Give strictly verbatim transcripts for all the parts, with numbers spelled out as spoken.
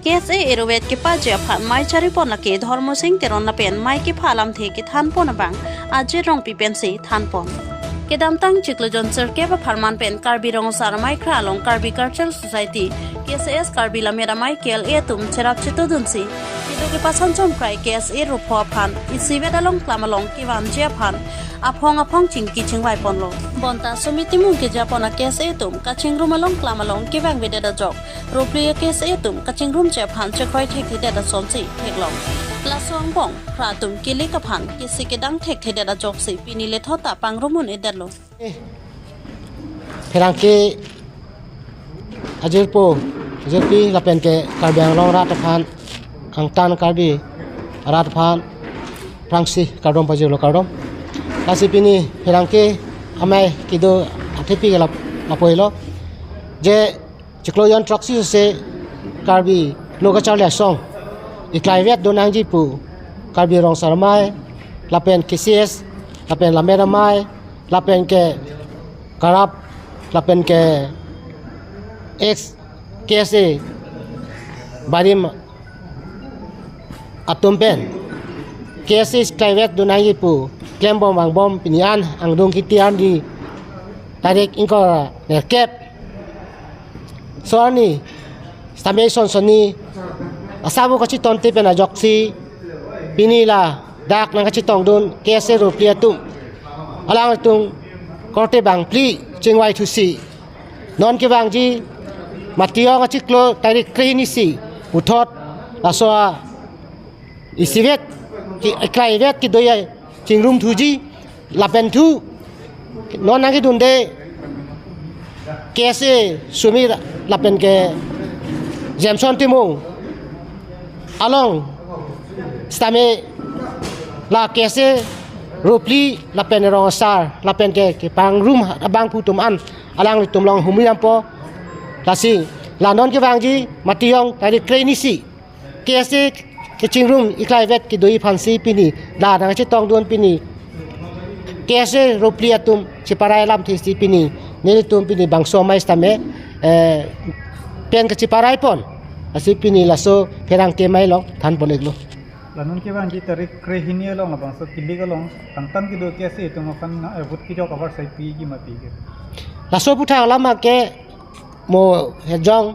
K S A aruvet kepaji aphan mei charipon lake Dhormo Sing Teron lapen mei kepha alamthe kethanpon abang Ajit Rongpi pensi thanpon. Kedamtang chiklo jon sirkep apharman pen Karbi Rong Asar Amei Khra along Karbi Cultural Society, K S A S Karbi Lammet Amei K L A atum cherap chetudunsi kedo kepasanchom krai K S A ropho aphan isivet along klam along kevanji aphan aphong aphong chingki chingvaiponlo. Bonta Sumi Timung kejapon a K S A atum kachingrum along klam along kevangvedet ajok ropli a K S A atum kachingrumji aphan chekroi thekthedet asonsi theklong. Laso angbong phra atum kilik aphan kisi kedang thekthedet ajoksi pini lethot ta pangrumun-edetlo. Pherangke ajirpo, ajirpi lapen ke Karbi Anglong rat aphan, angtan Karbi rat aphan aphrangsi kardom pajirlo, kardom. Lasi pini pherangke amei kedo athepi ke lap-, lapu helo. Je chiklo jon throksi se Karbi Lo Kacharli Asong iklaivet donangji pu Karbi Rong Asar Amei lapen K C S lapen Lammet Amei lapen ke karap lapen ke ex K S A barim atum pen K S A iklaivet donangji pu klembom vangbom pini an angdung kiti arni tarik ingkoi ra nerkep. So arni sitame sonsoni asabo kachitonte pen ajoksi pini ladak nangkachetongdun K S A ropli atum, alangtum korte bangphli chingvai thusi non kevangji Matiyong achiklo tarik kre-hini si puthot laso a isivet ki, iklaivet kedo achingrum thuji lapen thu non nangkedunde K S A Sumi lapen ke Jameson Timung along sitame la K S A ropli lapen rong asar lapen ke kepangrum abangphu atum an alanglitum along humri dampo. Lasi la non kevangji Matiyong tarik kre-hini si K S A kachingrum iklaivet kedoji aphansi pini la nangchetongdun pini K S A ropli atum cheparai alamthe si pini nelitum pini bangso amei sitame, eh, pen kacheparaipon. Lasi pini laso pherangke amei along thanpon-iklo. La non kevangji tarik kre-hini along labangso kilik along angtan kedo K S A atum aphan na, eh, vote kejok avarsai piji ma piji? Laso aputhak alam ke mo Hejong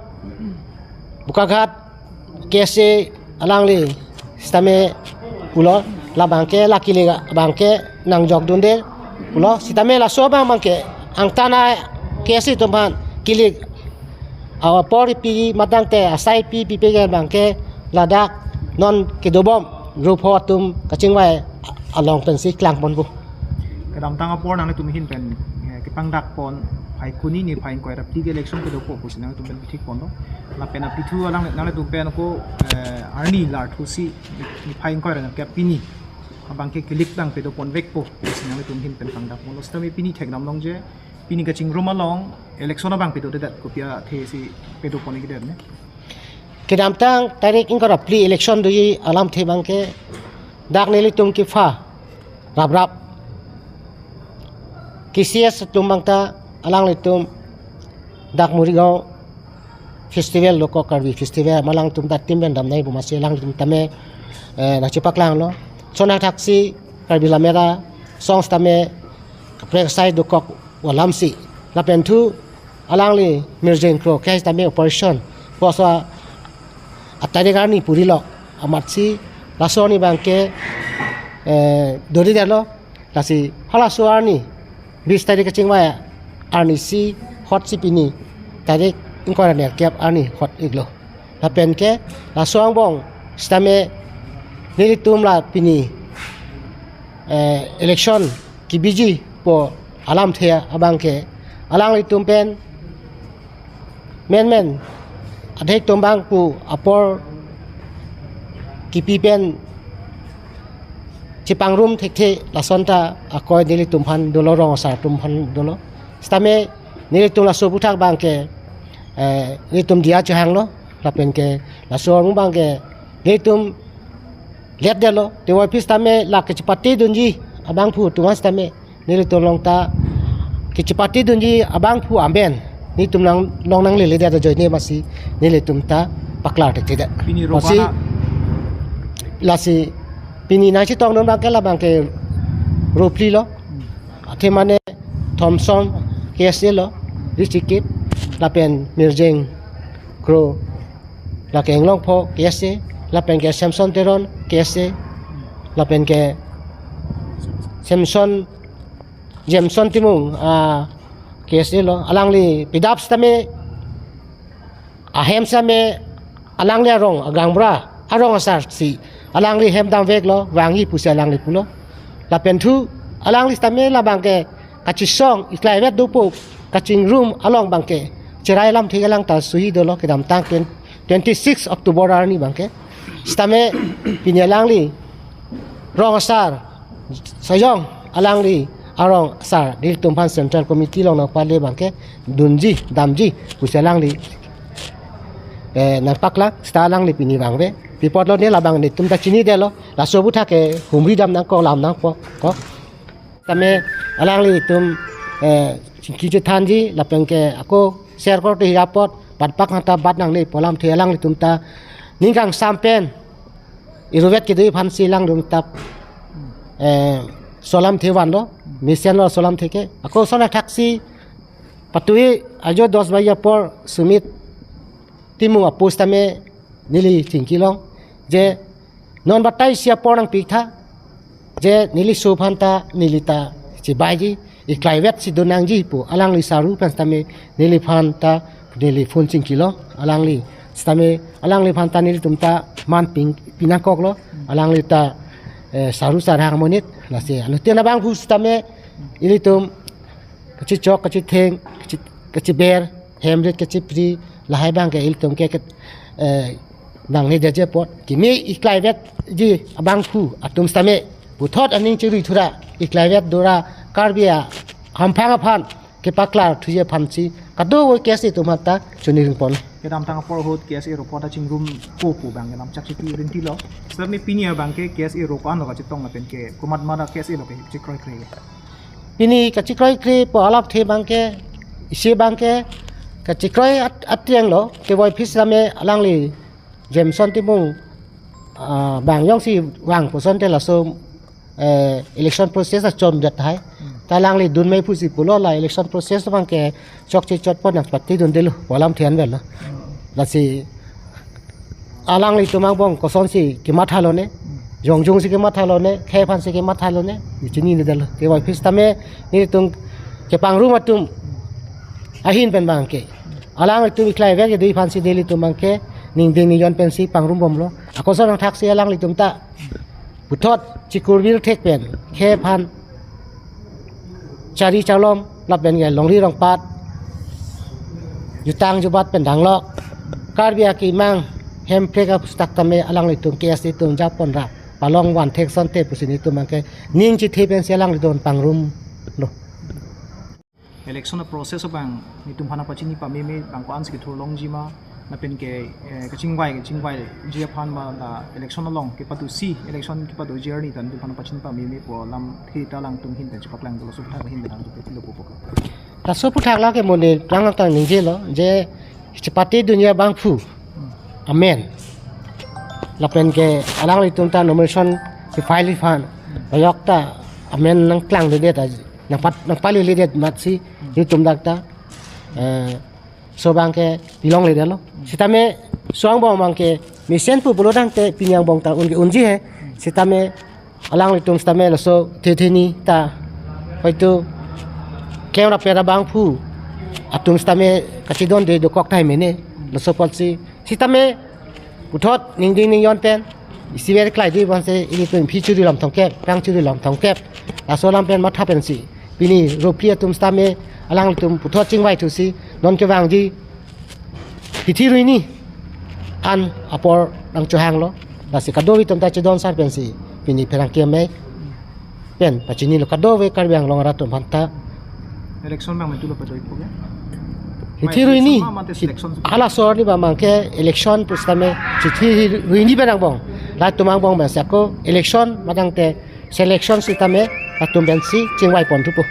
Bokaghat K S A alangli sitame pulo, labang ke la kilik abang ke nangjokdunde pulo, sitame laso abang abang ke angtan a K S A atum aphan kilik apor pi matangte asai pi pipe ke abang ke ladak non kedobom ropho atum kachingvai along pensi klangponpo. Kedamtang apor nanglitum ahin pen, eh, kepangdakpon phai kuni niphai ingkoi ra phli ke election kedopo pusi nanglitum pen pithikponlo. Lapen apithu alang nanglitum pen ko, eh, arni larthusi niphai ingkoi ra nerkep pini abang ke kilik dang pedoponvekpo pusi nanglitum ahin pen pangdakponlo. Sitame pini thekdamlongje pini kachingrum along election abang pedodedet, kopi athe si pedopon-ikdetne? Kedamtang tarik ingkoi ra phli election doji alamthe abang ke dak nelitum kepha raprap K C S atum abang ta alanglitum dak Morigaon festival dokok, Karbi festival, ma alangtum ta team pen damnai pu masi alangtum tame, eh, nangchepaklanglo. Lason athaksi Karbi Lammet Asong sitame kaprek asai dokok alamsi lapen thu alangli mirjeng kro ke sitame operation puso atarik arni purilo amatsi laso arni abang ke, eh, dodedetlo. Lasi halaso arni bis tarik kachingvai arni si hotsi pini tarik ingkoi ra nerkep arni hot-iklo. Lapen ke laso angbong sitame nelitum la pini, eh, election kebiji pu alamthe abang ke alanglitum pen menmen adhek tombang pu apor kipi pen chepangrum thekthe lason ta akoi nelitum aphan dolo, rong asar atum aphan dolo. Sitame nelitum laso aputhak abang ke, eh, nelitum diya chehanglo lapen ke laso arong abang ke nelitum letdetlo. Tevoiphit sitame la kachepatedunji abangphu atum an sitame nelitum along ta kachepatedunji abangphu amen nelitum along nangleledet ajoine masi nelitum ta paklar thekthedet. Pini ro lasi, bana? Lasi pini nangchetongdun abangke labangke ro phli lo. Hmm. Athe mane Thomson K S A lo, district kip, lapen Mirjeng Kro, lake Englongpho K S A, lapen ke Samson Teron K S A, lapen ke Samson, Jameson Timung, ah, K S A lo, alangli pidap sitame ahem sitame alangli arong agangbura, arong asar si alangli hem damveklo, vangji pusi alangli pulo. Lapen thu alangli sitame labangke kachesong, iklaivet dopo, kachingrum along abangke cherai lamthe alang ta suhi dolo, kedamtang twen-, twenty-six October arni abangke. Sitame pini alangli rong asar, sajong alangli arong asar nelitum aphan Central Committee along nangpale abangke dunji, damji pusi alangli, eh, nangpaklang, sita alangli pini vangve. Pi apotlo ne labang netum ta chinidetlo, laso aphuthak ke humri dam nangkok, lam nangkok, kok. Tame alanglitum, eh, chingki chethanji, lapen ke ako share korte hi apot, bat pak hanta bat nangne pu alamthe alanglitum ta ning kangsam pen iruvet kedo aphansi alangtum ta, eh, laso alamthe vanlo, mesenlo laso alamthe ke. Ako lason athaksi patui ajo dos baji apor Sumit Timung apo sitame neli chingkilong je non batai isi apor nangpitha, je neli aso aphan ta neli ta chebaiji, iklaivet si do nangji pu alangli saru pen sitame neliphan ta neli phone chingkilong, alangli sitame alangliphan ta nelitum ta man pin, pi nangkoklo, alangli ta, eh, saru sarhang amonit, lasi anuttin abangphu sitame ilitum kachechok, kachetheng, kache-, kacheber, hem rit kachepri, lahai abangke ilitum ke, ke, eh, nangnedetji apot, kimi iklaivetji abangphu atum sitame puthot aning chirui thura, iklaivet dora Karbi ahamphang aphan kepaklar thuji aphansi kadokave K S A atum aphanta choningri pon. Kedamtang apor ahut K S A ro apot ta chingrumpo pu abang kelam chak chiti rinti lo. Sitame pini abangke K S A ro ko-an lo kachetong lapen ke komat mara K S A lo ke chekroikre? Pini kachekroikre pu alamthe abangke, isi abangke kachekroi at-, atriang lo, kevoi phis sitame alangli Jameson Timung, ah, bang jongsi vangpo asonte laso, eh, election process achondet tahai. Hmm. Ta alangli dunmei pusi pulo, la election process abangke chokche chotpon nangpatidundelo pu alamthe anvetlo. Hmm. Lasi alanglitum angbong kosonsi kemathalo ne, hmm, jongjongsi kemathalo ne, khei aphansi kemathalo ne, chinidetlo. Kevoi phis sitame nelitum kepangrum atum ahin pen abangke, alanglitum iklaivet kedo aphansi nelitum abangke ningding ningjon pensi pangrumbomlo. Ako lason athaksi alanglitum ta puthot chekurbir thek pen khei aphan chari charlom lapen ke longri longpat, jutang jubat pen danglok, Karbi akemang hemprek apustak tame alanglitum K S A atum japonra palong van thek asonte pusi nelitum abangke ning chethe pensi alanglitum pangrumlo. Election a-process abang netum aphan pachini pameme abang ko-ansi kethur longji ma, lapen ke, eh, kachingvai, kachingvaiji aphan ma, la election along kepatusi, election kepadoji arni ta netum aphan pachini pameme pu alamthe ta alangtum ahin pen chepaklangdunlo, laso aphuthak ahin pen alangtum pilo pupo. Laso aphuthak lake mo ne lang tang ningjelo, je chepatidunji abangphu amen, lapen ke alanglitum ta nomination ke-file aphan, ayok ta amen nangklangledet aji, nangpat, nangpaledet amatsi, nelitum dak ta, eh, laso abangke pilongledetlo. Sitame laso angbong abangke mesen pu pulo tangte pini angbong ta un ke unji he. Sitame alanglitum sitame laso thetheni ta hoito kemra pera abangphu atum sitame kachedonde dokok tahai mene, laso apotsi. Sitame puthot ningding ningjon pen isiver klai di bangsi ilitum aphi churi lom thomkep, phrang churi lom thomkep, laso alam pen matha pensi pini ro phli atum sitame alangtum puthot chingvai thusi non kevangji hithi ruini an apor nangchohanglo. Lasi kadokave atum ta chedon sar pensi pini pherangke amei pen pachinilo, kadokave Karbi Anglong arat atum aphanta. Election abang metu lo padoi po ke? Hithi ruini. Election ma mate selection? Halaso arni abangke election pu sitame hithi ruini pen angbong, latum angbong abangsi ako election ma tangte selection sitame latum pensi chingvai pon thupo.